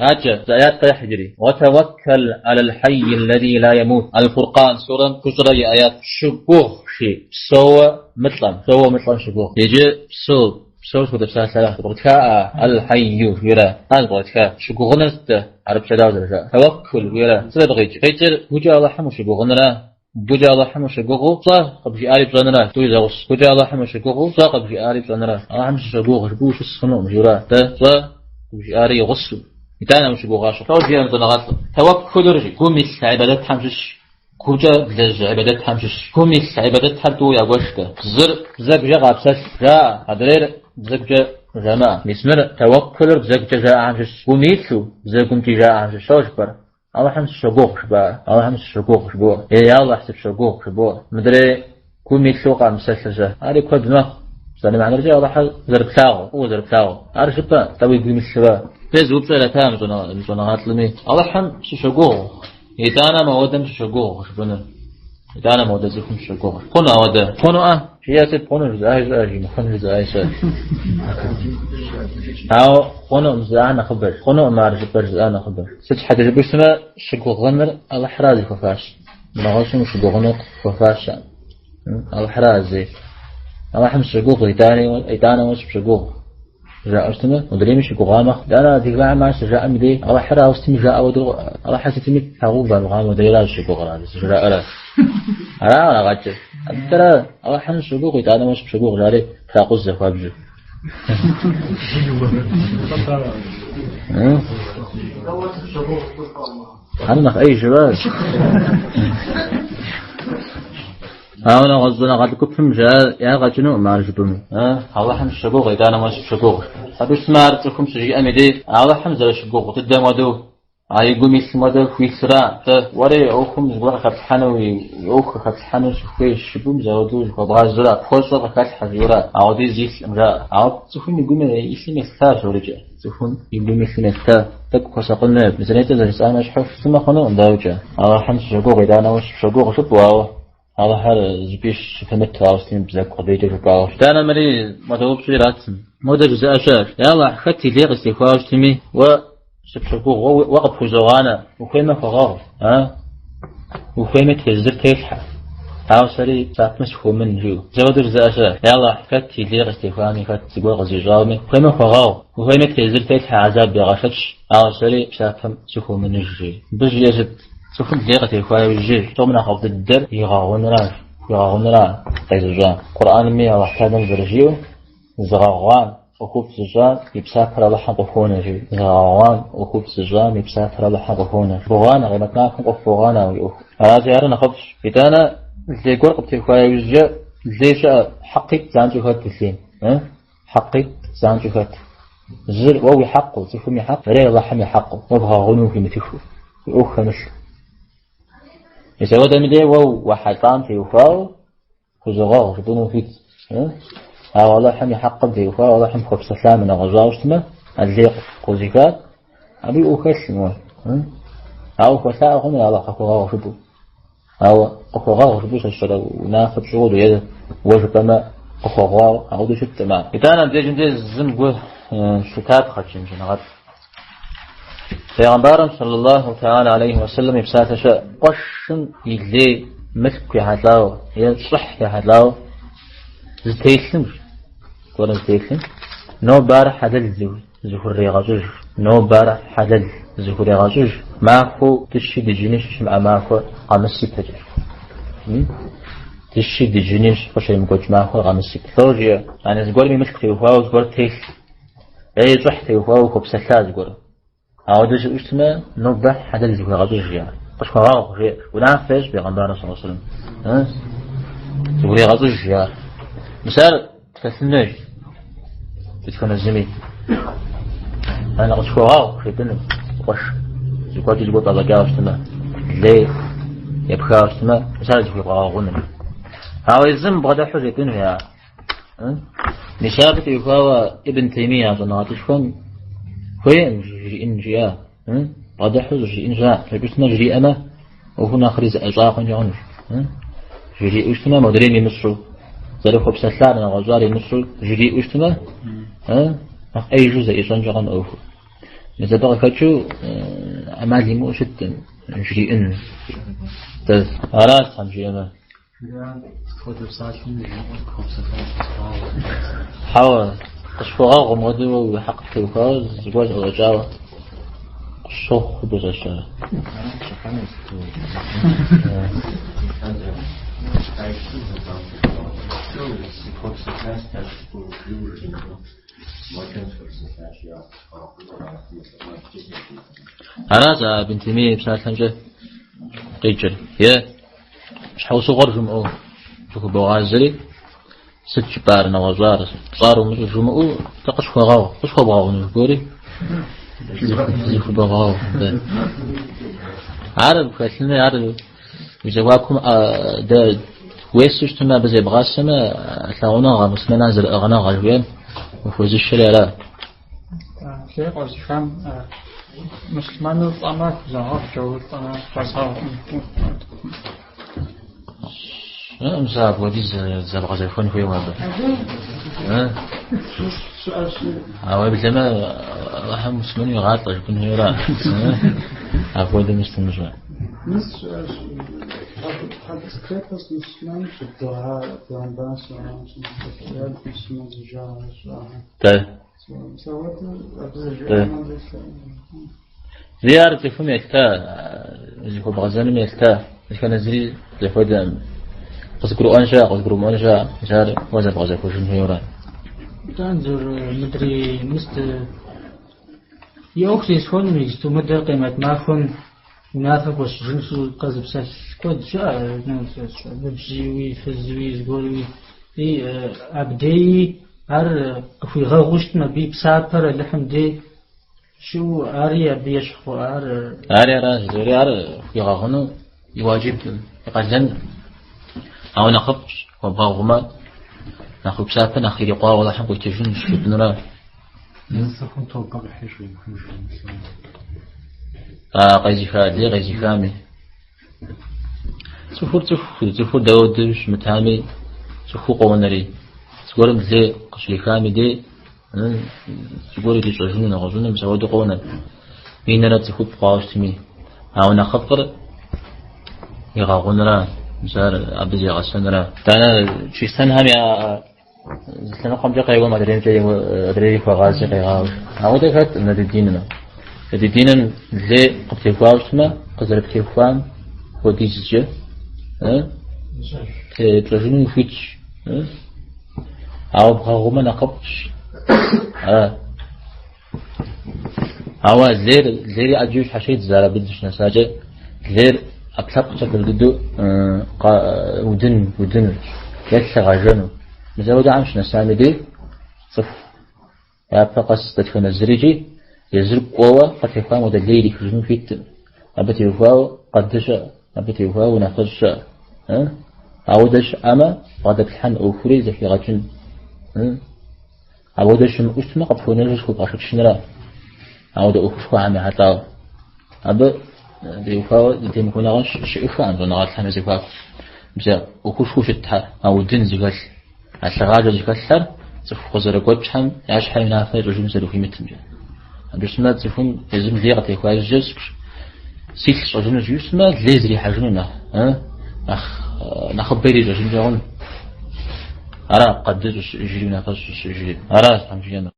Адэкӏэ, зы аят къехь иджыри. Уэтэуэккэл алал хьэйи ллэзи ла ямут. Аль-Фуркъан сурэм 2 и аят. Щыгугъ, жи, псэууэ мылӏэм, псэууэ мылӏэм щыгугъ. Иджы псэу, псэу сыт хуэдэ псалъэра? Зэбгъэтхаӏэ, аль-хьэйю жиӏэрэ? Ар зэбгъэтха. Щыгугъыныр сыт хьэрыпкӏэ дауэ зэрыжаӏэр? Тэуэккул жиӏэрэ? Сыт абы къикӏыр? Къикӏыр гукӏэ Алыхьым ущыгугъыныра? Гукӏэ Алыхьым ущыгугъыу щӏэ къыбжиӏари пщӏэныра? Тӏури зэгъусэу. Гукӏэ Алыхьым ущыгугъыу щӏэ къыбжиӏари пщӏэныра? Алыхьым сыщогугъ жыпӏэу ущыс хъунукъым, жиӏэурэ. Дэ щӏэ къыбжиӏари и гъусэу. Итӏанэ ущыгугъащ. Лӏо жиӏэр щӏэныгъэлӏым. Тэуэккулыр жи, гум илъ гьибадэтхэм щыщ. Гукӏэ блэжь гьибадэтхэм щыщ. Гум илъ гьибадэтхэр тӏууэ ягуэш-тӏэ. Зыр бзэгукӏэ къапсэлъ, жаӏэ, адрейр бзэгукӏэ жамыӏэ. Мис мыр тэуэккулыр бзэгукӏэ жаӏэхэм щыщ. Гум илъу бзэгумкӏи жаӏэхэм щыщ. Лӏо жыпӏэр? Алыхьым сыщогугъ жыпӏа, Алыхьым сыщогугъ жыбоӏэ. Е Алыхь сыпщогугъ жыбоӏэ. Мыдрей гум илъу къамыпсэлъыр-щэ? Ари куэд мэхъу. Псалъэм и мыхьэнэркӏэ Алыхьыр зэрыплъагъу, фӏыуэ зэрыплъагъу. Ар жыпӏэ, тӏэ уи гум илъурэ. Дэ зы упщӏэ ирата мы щӏэныгъэлӏми. Алыхьым сыщогугъ, итӏанэ мыуэдэм сыщогугъ жыпӏэныр. Итӏанэ мыуэдэ цӏыхум сыщогугъ. Хъуну ауэдэ? Хъунуӏэ? Жиӏэ сыт хъуну жызыӏаи щыӏэ, жи мыхъун жызыӏаи щыӏэ. Ауэ хъунукъым жызыӏар нэхъыбэщ. Хъунукъым ар жыпӏэр жызыӏар нэхъыбэщ. Сыт щхьэкӏэ жыпӏэу щытмэ, щыгугъыныр Алыхьра зыхуэфащэр. Нэгъуэщӏым ущыгугъыну хуэфащэкъым. Алыхьра зей. Алыхьым сыщогугъ, итӏанэ уэ сыпщогугъ. Жаӏэу щытмэ, мыдрейми щыгугъа мэхъу. Итӏанэ адыгэхэм ар щыжаӏэм и дей, Алыхьыр ауэ сытми жаӏэ хуэдэу, Алыхьыр сытми тлъагъув армыхъуам модрейра зыщыгугъыр, зыжраӏэрэ. Ара кърагъэкӏыр. Атӏэрэ Алыхьым сыщогугъ, итӏанэ уэ сыпщогугъ, жари тракъузэ хуабжьу. Ар нэхъ ӏей жыпӏащ. Ауэ нэгъуэщӏ щӏэныгъэлӏ гупым жаӏар ягъэ кӏынукъым ар жыпӏэну. Алыхьым сыщогугъ, итӏанэ уэ сыпщогугъ. Абы щытмэ ар цӏыхум щыжиӏэм и дей, Алыхьым зэрыщыгугъ дыдэм хуэдэу, а и гум илъым хуэдэу хуилъра? Атӏэ, уэри ӏуэхум зыгуэр къыхэплъхьэну, уи ӏуэху къыхэплъхьэну сыхуейщ жыпӏэу мис ауэдэу зыхуэбгъазэра, пхуэщӏэр къыхэлъхьэ жиӏэура? Ауэдиз илъкъым, жаӏэ. Ауэ цӏыхум и гум илъым елъытащ ауэрикӏэ. Цӏыхум и гум илъым елъыта. Тӏэкӏу хуэсакъын хуейщ. Мис нетӏэ зэрыжысӏам ещхьу щытмэ хъунукъым, дауикӏэ. Алыхьым сыщогугъ, итӏанэ уэ сыпщогугъ жыпӏэу, ауэ Алыхьыр зыщӏыпӏи щыпымыту, ауэ сытми бзэгу къудейкӏэ жыпӏауэ. Итӏанэ мыри модэ упщӏи иратым. Модэ жызыӏэ щыӏэщ. Я Алыхь, хэт и лей къыстехуауэ щытми, уэ сыпщогугъ, уэ къыпхузогъанэ, ухуеймэ хуэгъэгъу, а? Ухуеймэ тезыр телъхьэ. Ауэ сэри псапэм сыхомын, жиӏэу. Зэуэдэу жызыӏэ щыӏэщ. Я Алыхь, хэт и лей къыстехуами, хэт зыгуэр къызищӏауми, ухуеймэ хуэгъэгъу, ухуеймэ тезыр телъхьэ, гӏэзаб егъэшэч, ауэ сэри псапэм сыхомыныж, жи. Мыбы жиӏэр сыт? Цӏыхум лей къытехуа иужьи, псом нэхъыфӏ дыдэр игъэгъуныращ, хуигъэгъуныра къезыщӏам. Къурӏэнми Алыхь Тэхьэлам зэрыжиӏэу, зыгъэгъуам, ӏуэхуфӏ зыщӏам и псапэр Алыхьым къыхуонэ, жи. Зыгъэгъуам, ӏуэхуфӏ зыщӏам и псапэр Алыхьым къыхуонэ. Богъанэ, къемэт махуэм къыхуогъанэ уи ӏуэху. Аращи, ар нэхъыфӏщ. Итӏанэ лей гуэр къыптехуа иужькӏэ лей щыӏэ, хьэкъитӏ занщӏэу хэт лейм. Хьэкъитӏ занщӏэу хэт. Зыр уэ уи хьэкъыу, цӏыхум и хьэкъ, адрейр Алыхьым и хьэкъыу, уэ бгъэгъуну ухуимытыхыу, уи ӏуэху хэмылъу. Мис ауэдэм и дей уэ уэхьэлӏам теухуауэ хузогъэгъу жыпӏэну ухуит. Ауэ Алыхьым и хьэкъым теухуауэ Алыхьым хуэпсэлъам нэгъуэщӏауэ щытмэ, а лей къозыхар, абы и ӏуэху хэлъым уэ. Ауэ хуэлъаӏуэ хъуну Алыхь къыхуэгъэгъу жыпӏэу. Ауэ къыхуэгъэгъу жыпӏэу щэщэрэ унафэ пщӏыуэ е уэ жыпӏэмэ къыхуэгъуауэ ауэдэу щыткъым ар. Итӏанэ абдежым деж зым гу лъытапхъэщ щӏэныгъэлӏ. Пейгъэмбарым саллаллаху таала алейхи уассалам и псалъэ щыӏэ къуэшым и лей мылъку ехьэлӏауэ е щӏыхь ехьэлӏауэ зытелъым, гуэрым зытелъым, нобэ ар хьэлэл зыхурегъэщӏыж, нобэ ар хьэлэл зыхурегъэщӏыж, махуэу дыщи дыжьыни щыщымыӏэ махуэ къэмыс ипэкӏэ. Дыщи дыжьыни къыщемыкӏуэкӏ махуэр къэмыс ипэ. Лӏо жиӏэ, ани зыгуэрым и мылъку теухуауэ зыгуэр телъ, е и щӏыхь теухуауэ хуэпсэлъа зыгуэр. Ауэдэ щыӏэу щытмэ, нобэ хьэлэл зыхуегъэщӏыж, жиӏэ. Къысхуэгъэгъу, жеӏэ. Унафэ ещӏ Пейгъэмбарым саллаллаху алейхи уэсэлэм. Зыхурегъэщӏыж, жиӏэ. Мис ар тхэлъын хуейщ. Дэтхэнэ зыми. Ана къысхуэгъэгъу, жепӏэну, къуэш. Зыгуэркӏэ зыгуэр пӏэщӏэкӏауэ щытмэ, лей епхауэ щытмэ, мис ар зыхуебгъэгъэгъуну. Ауэ езым бгъэдыхьу жепӏэну, я. Мис абы теухуауэ Ибн Теймия щӏэныгъэлӏышхуэм хуейкъым жриӏэн жиӏа. Бгъэдыхьу жриӏэн щыӏэ. Жепӏэу щытмэ жриӏэмэ, ӏуэхур нэхъри зэӏыщӏа хъункӏэ хъунущ. Жриӏэу щытмэ, модрейм имыщӏу, зэрыхуэпсэлъар нэгъуэщӏар имыщӏу жриӏэу щытмэ, нэхъ ӏеижу зэӏищӏэнкӏэ хъун ӏуэхур. Мис абы къыхэкӏыу ӏэмал имыӏэу щыткъым жриӏэн. Аращ Тхьэм жиӏэмэ. Хьэуэ, къысхуэгъэгъу мыуэдэу уэ уи хьэкъ птеухуауэ зыгуэр сӏэщӏэкӏауэ къысщохъу хуэдэу сэ. Аращ а Ибн Теймие и псалъэмкӏэ къикӏыр. Е щхьэусыгъуэр жумыӏэу зыхубогъазэри, сыт жыпӏар, нэгъуэщӏар, пщӏар умыщӏу жумыӏэу, тӏэ къысхуэгъэгъу, къысхуэбгъэгъуну жыбори зыхубогъэгъу. Ар пхэлъыну, ар уи зэхуакум дэ уесу щытмэ, абы зебгъасэмэ, лъагъуныгъэ, муслъымэнхэр зэрыӏыгъыныгъэ жыхуиӏэм ухуэзышэри ара. Лей къозыхам муслъымэну лӏэмэ хузогъэгъу, джаур лӏэмэ хуэзгъэгъукъым. Мис апхуэдиз зэбгъэзэхуэн хуейуэ абы. Ауэ уеблэмэ Алыхьым муслъымэну игъалӏэ жыпӏэн хуейуэра. Апхуэдэм мыстымыщӏэ. Мис щыӏэщ. Хьэдис крепость муслъымэн щыдугьа бегъымбар муслъымэн зыжагъуэ щыӏэхэм. Дэ. Зи ар цӏыхум елъыта, зыхуэбгъэзэным елъыта, дэтхэнэ зыри зэхуэдэкъым. Къызыгурыӏуэн щыӏэ, къызыгурымыӏуэн щыӏэ, мис ар уэ зэбгъэзэхуэжын хуейуэра. Итӏанэ мыдрей мыст и ӏуэху зесхуэным иджыпсту мыдэр къемэт махуэм унафэ хуэсщӏыжынщ къэзыпсэлъ куэд щыӏэ, ныбжьиуи, фызуи, зыгуэруи. И абдеи ар къыхуигъэгъуу щытмэ, абы и псапэр Алыхьым дей щыӏэу, ари абы ещхь хъу, ар... Ари аращ, зэри ар хуигъэгъуну и уаджиб, и къалэн. Ауэ нэхъыфӏщ, хуэбгъэгъумэ, нэхъ уи псапэ нэхъ ирикъуауэ Алыхьым къуитыжынщ жыпӏэнура. Цӏыхум тобэ къихьыжу имыхьыжу. А къезыха, лей къезыхами. Цӏыхур цӏыху, цӏыхур дауэдэу щымытами, цӏыхуу къонэри. Зыгуэрым лей къыщрихами дей, зыгуэр ирищӏэжыну, нэгъуэщӏыну, мис ауэдэу къонэ. Минрэ цӏыхуфӏ хъуауэ щытми. Ауэ нэхъыфӏыр игъэгъунра, мис ар абы зегъэсэнра. Итӏанэ чристэнхэм я зы лъэныкъуэмкӏэ къеуэм адреймкӏэ адрейри хуэгъази къегъауэ. Ауэдэ хэткъым дэ ди диным. Дэ ди диным лей къыптехуауэ щытмэ, къызэрыптехуам хуэдизкӏэ тепщӏэжыну ухуитщ. Ауэ бгъэгъумэ нэхъыфӏщ. Ара. Ауэ лейр, лейри ӏэджэу щхьэщедз ар абы дыщынэсакӏэ, лейр ӏэпкълъэпкъкӏэ пэж дыдэу удын, удыну, е лъы гъэжэну. Мис апхуэдэхэм щынэсами дей цӏыху япэ къэс дэтхэнэ зырикӏи езыр кӏуэуэ къытехуам хуэдэ лей ирихыжыну хуиткъым. Абы теухуауэ къэды щыӏэ, абы теухуауэ унафэщӏ щыӏэ. Ауэдэ щыӏэмэ, бгъэдэплъхьэн ӏуэхури зэхигъэкӏын. Ауэдэ щымыӏэу щытмэ, къыпхуэнэжыр зыхуэбгъэшэчынра? Ауэдэ ӏуэхушхуэхэм ехьэлӏауэ. Абы теухуауэ зэтемыхуэныгъэ щыӏэххэкъым щӏэныгъэлӏхэм я зэхуаку. Мис а ӏуэхушхуэу щытхэр, а удын зыхэлъ, а лъыгъажэ зыхэлъхэр цӏыху къызэрыгуэкӏхэм я щхьэ унафэ ищӏыжыну зэрыхуимытымкӏэ. Абы щытмэ, цӏыхум езым лей къытехуа иужькӏэ силъ сщӏэжыну жиӏэу щытмэ, лей зрихьэжыну нэхъ, нэхъ нэхъыбэ ирищӏэжынкӏэ хъуну. Ара къэды щӏыщыӏэжри, унафэщӏ щӏыщыӏэжри. Аращ Тхьэм жиӏэмэ.